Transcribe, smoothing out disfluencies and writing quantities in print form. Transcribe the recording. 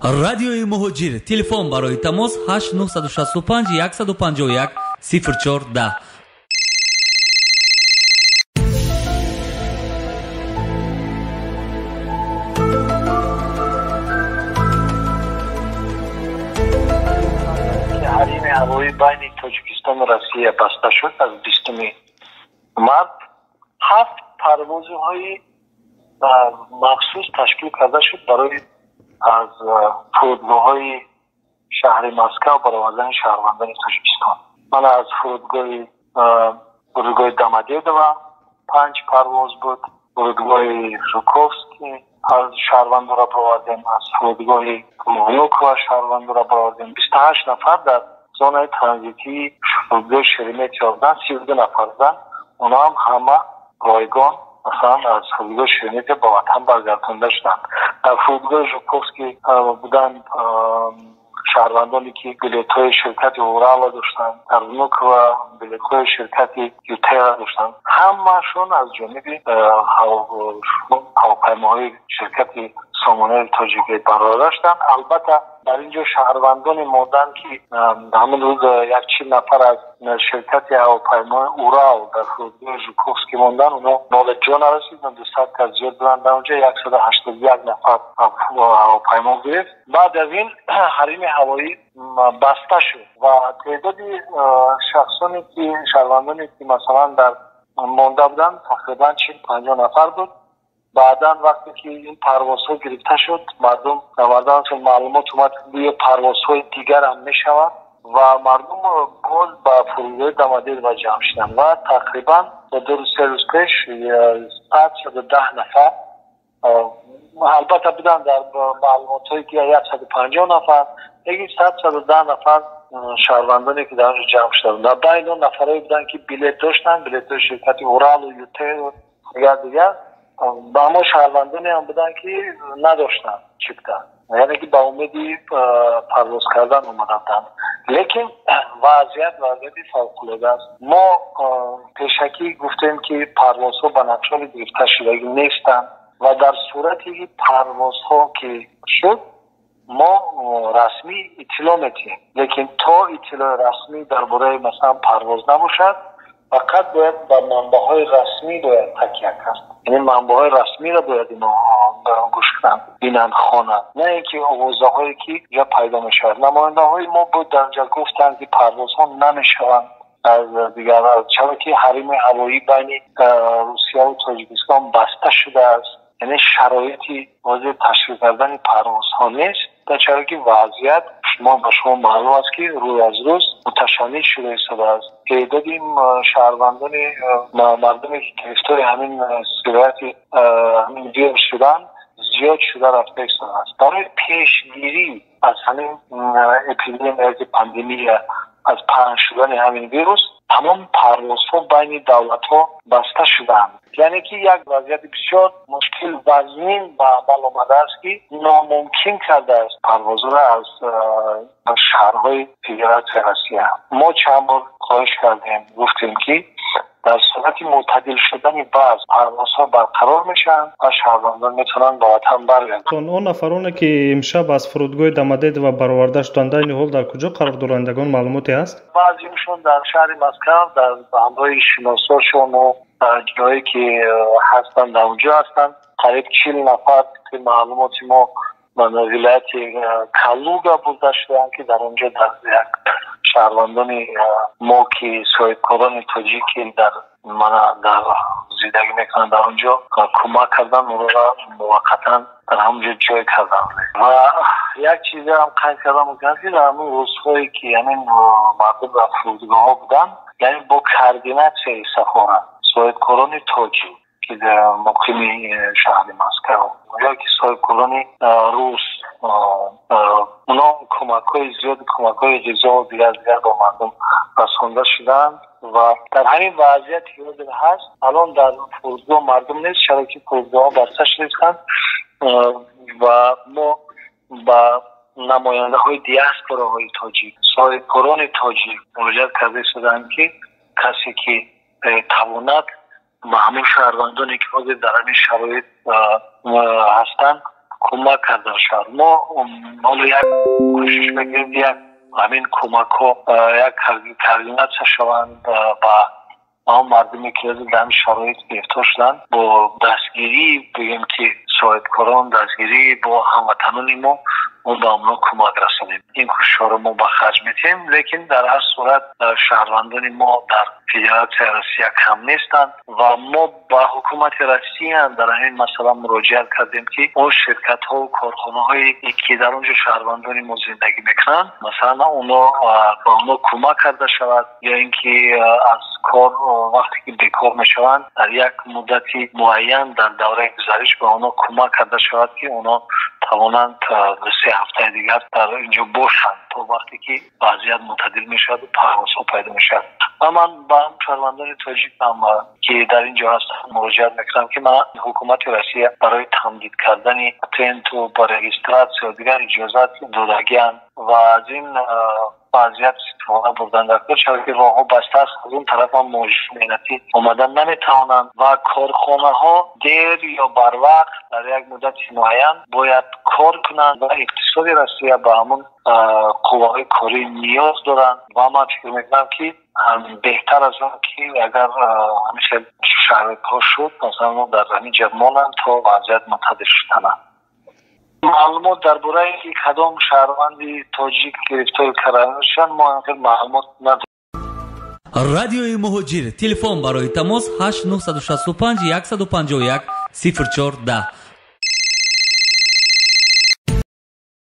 Радиои Муҳоҷир. Телефон барои тамос 8965 151 04 10. Ҳарими ҳавоӣ байни Тоҷикистону Россия баста шуд аз 20 март. 7 парвозҳои махсус ташкил карда шуд барои аз фурудгоҳҳои шаҳри Москва баровардани шаҳрвандони Тоҷикистон. Ман аз фурудгоҳи Домодедово 5 парвоз буд, фурудгоҳи Жуковский аз шаҳрвандонро баровардем, аз фурудгоҳи Внуково шаҳрвандонро баровардем. 28 нафар дар зонаи транзитии фурудгоҳи Шереметьево буданд, 32 нафар буданд. Онҳо ҳам ҳама ройгон масалан аз фурудгоҳи Шереметьево ба ватан баргардонда шуданд. Дар фурудгоҳи Жуковский буданд шаҳрвандоне ки билетҳои ширкати Урала доштанд, дар Внуково билетҳои ширкати Ютера доштанд. Ҳамаашон аз ҷониби ҳавопаймоҳои ширкати Сомонаи Тоҷикӣ бароварда шуданд. Албатта дар ин ҷо шаҳрвандоне монданд ки ҳамон рӯз як 40 нафар аз ширкати ҳавопаймои Урал дар фурудгоҳи Жуковский монданд. Онҳо нола ҷо нарасиданд, 200 кас зиёд буданд. Дар онҷо 181 нафар ҳавопаймо гирифт. Баъд аз ин ҳарими ҳавоӣ баста шуд ва теъдоди шахсоне ки шаҳрвандоне ки масалан дар монда буданд тақрибан 40-50 нафар буд. Баъдан вақте ки ин парвозҳо гирифта шуд, мардум наварданашон маълумот омад, гӯё парвозҳои дигар ҳам мешавад ва мардум боз ба фурудгоҳи Домодедово ҷамъ шуданд ва тақрибан то 2-3 рӯз пеш 110 нафар, албатта буданд дар маълумотҳое ки 150 нафар, лекин 110 нафар шаҳрвандоне ки дар онҷо ҷамъ шуданд. Дар байни он нафарое буданд ки билет доштанд, билетҳои ширкати Уралу, Ютеру дигар. Ба ҳамон шаҳрвандоне ҳам буданд ки надоштанд чипта, яъне ки ба умеди парвоз кардан омада буданд. Лекин вазъият вазъияти фавқулода аст. Мо пешакӣ гуфтем ки парвозҳо ба нақшаи гирифта шудагӣ нестанд ва дар сурате ки парвозҳо ки шуд, мо расмӣ иттилоъ медиҳем. Лекин то иттилои расмӣ дар бораи масалан парвоз набошад, фақат бояд ба манбаъҳои расмӣ бояд такя кард. Яъне манбаъҳои расмиро бояд ино гӯш кунанд, бинанд, хонанд, на ин ки овозаҳое ки ҷо пайдо мешавад. Намояндаҳои мо буд дар ҷо гуфтанд ки парвозҳо намешаванд аз дигар, чаро ки ҳарими ҳавоӣ байни Русия ва Тоҷикистон баста шудааст. Яъне шароити ҳозир ташкил кардани парвозҳо нест, чаро ки вазъият шумо ба шумо маълум аст ки рӯз аз рӯз муташанниҷ шуда истодааст. Теъдоди шаҳрвандони мардуме ки гирифтори ҳамин сирояти ҳамин вирус шуданд зиёд шуда рафта истодааст. Барои пешгирӣ аз ҳамин эпидемия ё пандемия, аз паҳн шудани ҳамин вирус, тамом парвозҳо байни давлатҳо баста шудаанд. Яъне ки як вазъияти бисёр мушкил вазнин ба амал омадааст ки номумкин кардааст парвозҳоро аз шаҳрҳои Федератсияи Россия. Мо чанд бор хоҳиш кардем, гуфтем ки дар сурати мӯътадил шудани вазъ парвозҳо барқарор мешаванд ва шаҳрвандон метавонанд ба ватан баргарданд. Он нафароне ки имшаб аз фурудгоҳи Домодедово бароварда шуданд, айни ҳол дар куҷо қарор доранд? Ягон маълумоте ҳаст? Баъзеашон дар шаҳри Москва, дар ҳамроҳи шиносошону дар ҷое ки ҳастанд, дар онҷо ҳастанд. Қариб 40 нафар ки маълумоти мо ба вилояти Калуга бурда шуданд ки дар онҷо дар як шаҳрвандони мо ки соҳибкорони тоҷики дар мана дар зиндагӣ мекунанд, дар онҷо кӯмак карданд, онҳоро муваққатан дар ҳамонҷо ҷой карданд. Ва як чизе ҳам қайд кардам мумкин аст ки дар ҳамон рӯзҳое ки ҳамин мардум дар фурудгоҳҳо буданд, яъне бо координатсияи сафорат соҳибкорони тоҷик ки дар муқими шаҳри Москва ё ки соҳибкорони рус, онҳо кӯмакҳои зиёд, кӯмакҳои ғизо ва дигар дигар ба мардум расонда шуданд ва дар ҳамин вазъияте ки ҳозир ҳаст, алон дар фурудгоҳ мардум нест, чаро ки фурудгоҳҳо баста шудааст ва мо ба намояндаҳои диаспораҳои тоҷик, соҳибкорони тоҷик муроҷиат карда истодаанд ки касе ки тавонад ба ҳамон шаҳрвандоне ки ҳозир дар ҳамин шароит ҳастанд кӯмак Кӯмак карда шавад. Мо ҳоло як кӯшиш мекунем, як ҳамин кӯмакҳо як координатсия шаванд ба он мардуме, ки дар ҳамин шароит гирифтор шуданд, бо дастгирӣ, бигем, ки соҳибкорон, дастгирӣ бо ҳамватанони мо, мо ба онҳо кӯмак расонем. Ин кӯшишҳоро мо ба харҷ медиҳем, лекин дар ҳар сурат шаҳрвандони мо дар Федератсияи Россия кам нестанд ва мо ба ҳукумати Россия дар ҳамин масъала муроҷиат кардем, ки он ширкатҳову корхонаҳое, ки дар он ҷо шаҳрвандони мо зиндагӣ мекунанд, масалан, оно ба онҳо кӯмак карда шавад ё ин ки аз кор вақте ки бекор мешаванд, дар як муддати муайян, дар давраи гузариш ба онҳо кӯмак карда шавад, ки онҳо тавонанд 2-3 ҳафтаи дигар дар инҷо бошанд, то вақте ки вазъият мӯътадил мешаваду парвозҳо пайдо мешавад. Ва ман ба шаҳрвандони тоҷикам, ки дар ин ҷо ҳастанд, муроҷиат мекунам, ки ман ҳукумати Россия барои тамдид кардани патенту ба регистратсия дигар иҷозат додагианд ва аз ин вазъият истифода бурдан дар кор, чаро ки роҳҳо баста аст, аз он тараф ҳам муҳоҷири меҳнатӣ омадан наметавонанд ва корхонаҳо дер ё барвақт дар як муддати муайян бояд кор кунанд ва иқтисоди Россия ба ҳамон қувваҳои корӣ ниёз доранд. Ва ман фикр мекунам, ки беҳтар аз он ки агар ҳамин хел шароитҳо шуд, масалан, дар ҳамин ҷо монанд, то вазъият мӯътадил шудана. Маълумот дар бораи ки кадом шаҳрванди тоҷик гирифтори коронавирус шуданд, мо ҳамин хел маълумот надорем. Радиои Муҳоҷир. Телефон барои тамос 8 965 151 04 10.